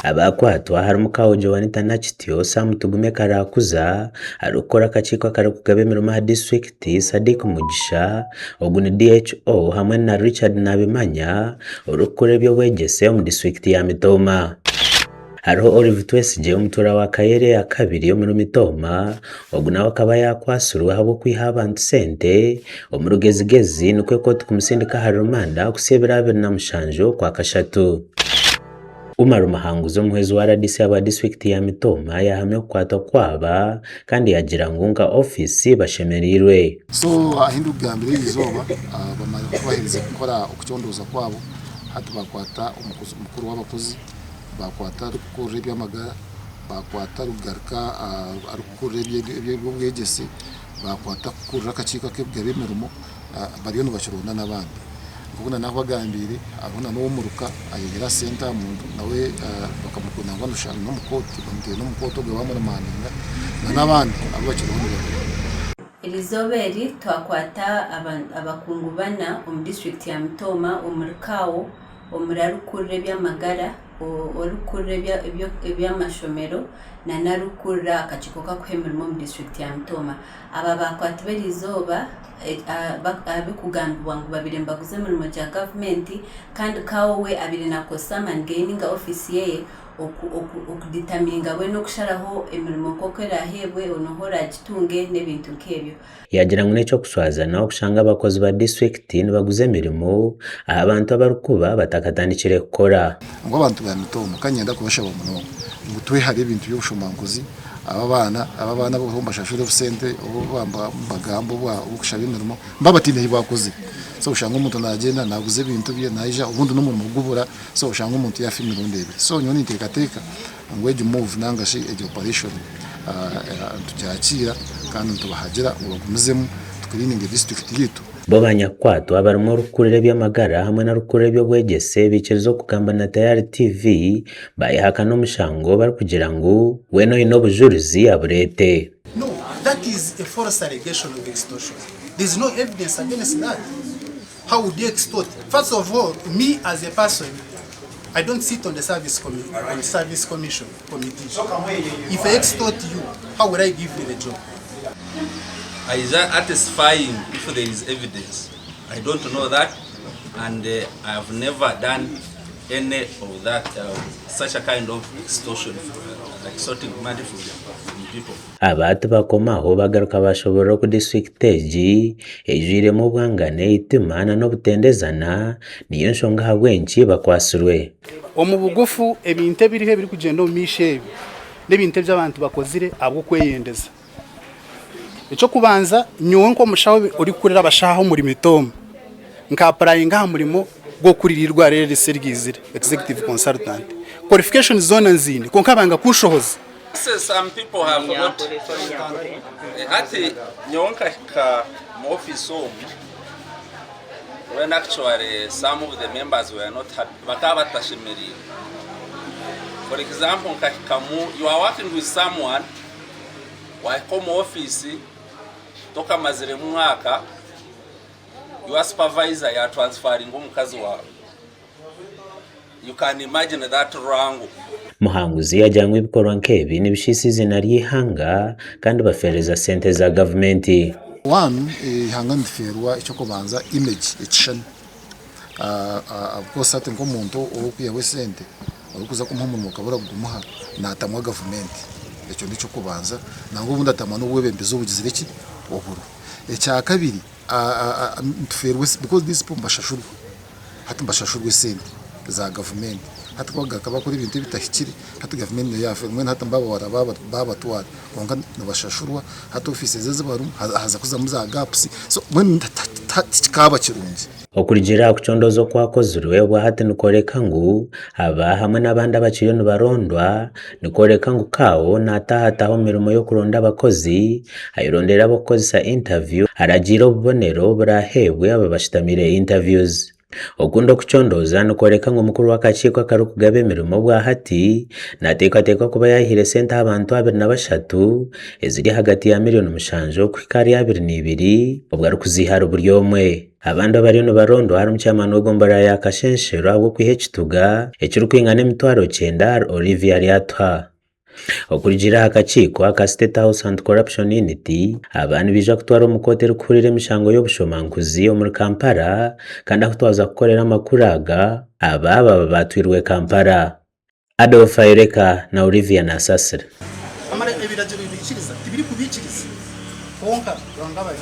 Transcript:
Abaakwatwa harimu Kawo Joanita Nakityo, Sam Tugume Karakuza, arikukora akakiiko akarikugaba emirimo aha disiturikiti, Sadiq Mugisha, ogu ni DHO hamwe na Richard Nabimanya orikukora eby'obwegyese omu disiturikiti ya Mitooma. Hariho Olive Twesigye omutuura wa Kayere eyakabiri omuri Mitooma, ogu nawe akaba yaakwatsirwe ahabw'okwiha abantu sente omu rugezigezi nikwo kooti kumutsindika ahari rumanda kuhitsya ebiro 27 Okwakashatu. Umar Muhanguzi omuhwezi wa rdc ahabwa disiturikiti ya Mitooma yaahamya okukwatwa kwaba kandi yaagira ngu nka ofiisi bashemereirwe. So ahu ndikugambira eri izooba baherize kukora okucondooza kwabo hati bakwata omukuru w'abakozi, bakwata arikukurira eby'amagara, bakwata arikugaruka arikukurira eby'obwegyese, bakwata arikukurira akakiiko ak'ekugaba emirimo bariyo nibakironda n'abandi. Nk'oku naakubagambiire hariho n'ow'omuruka ayihire aha sente aha muntu nawe bakamukunda nangwa noshanga n'omu kooti bamutwire n'omu kooti obwo bamuremandinga n'abandi abu bakiriho nibaronda. Erizooba eri twakwata abakungu bana omu disiturikiti ya Mitooma omuri Kawo omuri arikukurira eby'amagara, orikukurira eby'amashomero nana arikukurira akakiiko kakuha emirimo omu disiturikiti ya Mitooma. Aba baakwatibwa eriizooba ahabw'okugambibwa ngu babaire nibaguza emirimo gya gavumenti kandi Kawo we abaire naakozesa amaani ge nainga ofiisi ye okuditaminga mbwenu okusharaho emirimo nk'oku eraaheebwe, n'oha oraagitunge n'ebintu nk'ebyo. Yaagira ngu n'eky'okushwazana okushanga abakozi ba disiturikiti nibaguza emirimo aha bantu abarikuba batakatandikire kukora. Ngu abantu ba Mitooma ka niinyenda kubashaba munonga ngu twehare ebintu by'obushomankuzi, aba abaana aba abaana abu oriho nibashashura obusente obu nibagamba obw'okushaba emirimo nibaba bataine ahi baakozire. So oshanga omuntu naagyenda naaguza ebintu bye naija obundi n'omurimo gubura so oshanga omuntu yaafa emirundi ebiri. So nyowe ninteekateeka ngu egi move nanga shi egi operation nitugyakiira kandi nitubahagira ngu bagumizemu tukiriininge disiturikiti yaitu. Bo banyakukwatwa abarimu orikukurira eby'amagara hamwe n'orikukurira eby'obwegyese baikiriza okugamba na Tayari TV bayehakana omushango barikugira ngu weena oine obujurizi abureete. No, that is a false allegation of extortion. There is no evidence against that. How would you extort? First of all, me as a person, I don't sit on the service, commi on service commission committee. If I extort you, how would I give you the job? Aija atestifying if there is evidence. I don't know that and uh, I have never done any of that uh, such a kind of extortion, uh, extorting money from, from people. Aba tibakomaho bagaruka bashoborora oku disiturikiti egi eijwiremu obwangane, eitima nana obutendezana niyo nshonga ahabw'enki bakwatsirwe. Omu bugufu, ebintu ebiriho ebirikugyenda omu maisho ebi n'ebintu ebi abantu bakozire ahabw'okweyendeza. Eky'okubanza, nyowe nk'omushaho orikukurira abashaho omuri Mitooma, nka-apurayinga aha murimo gw'okukurira eirwariro eri risya eriizire, executive consultant. Qualifications zoona nziine kwonka banga kunshohoza. Some people have not hati nyowe nkahika mu office omu when actually some of the members were not happy bakaba batashemereire for example nkahikamu you are working with someone wahika omu office tokamaziremu mwaka your supervisor ya transferringa omukazi wawe You can imagine that wrangle. Muhanguzi yaagira ngu ebikorwa nk'ebi nibishiisha eiziina ry'eihanga kandi bafeereza sente za gavumenti. One, eihanga nirifeerwa eky'okubanza image, ekishushani. Of course hati nk'omuntu orikwihaho esente orikuza kumuha omurimo okabura kugumuha naatamwa gavumenti. Ekyo n'eky'okubanza. Nangwa obundi atamwa n'obwebembezi obugizire ki? Oburiho. Ekyakabiri, nitufeerwa because these people nibashashurwa. Hati nibashashurwa esente za gavumenti. Hati ku barikugaruka bakora ebintu ebitahikire, hati gavumenti niyo yaafeerwa. Mbwenu hati nibabahwera baabatwara kwonka nibashashurwa. Hati ofiisi ezi ezibarimu haza kuzamu za gapusi. So mbwenu tikikaaba kirungi. Okurugiirira aha kucondooza okwakozirwe obwahati nikworeka ngu aba hamwe n'abandi abakiriyo nibarondwa nikworeka ngu Kao naataahataaha omu mirimo y'okuronda abakozi, ayerondeire ab'okukozesa interview, aragiire obubonero oburaaheebwe abo abashutamire interviews. Okundi okucondooza nikworeka ngu mukuru w'akakiiko akarikugaba emirimo obwahati nateekateekwa kuba yaihire sente aha bantu 23 eziri ahagati ya miriyoni mushanju okuhika ahari 22 obwo arikuziiha ahari buri omwe. Abandi abariyo nibarondwa harimu chairman w'egomborora ya Kashenshero ahabw'okwiha ekituga ekirikwingana emitwaro kyenda ahari Olivia Lyatuha. Okurugiirira aha kakiiko aka State House Anti-Corruption Unit, aba nibaija kutwarwa omu kooti erikuhurira emishango y'obushomankuzi omuri Kampala kandi ahu twaza kukorera amakuru aga, aba baba baatwirwe Kampala. Adolf Ayoreka na Olivia Nasasira. Amara ebiragiro bibikiriza tibirikubikiriza kwonka Ruhanga abari.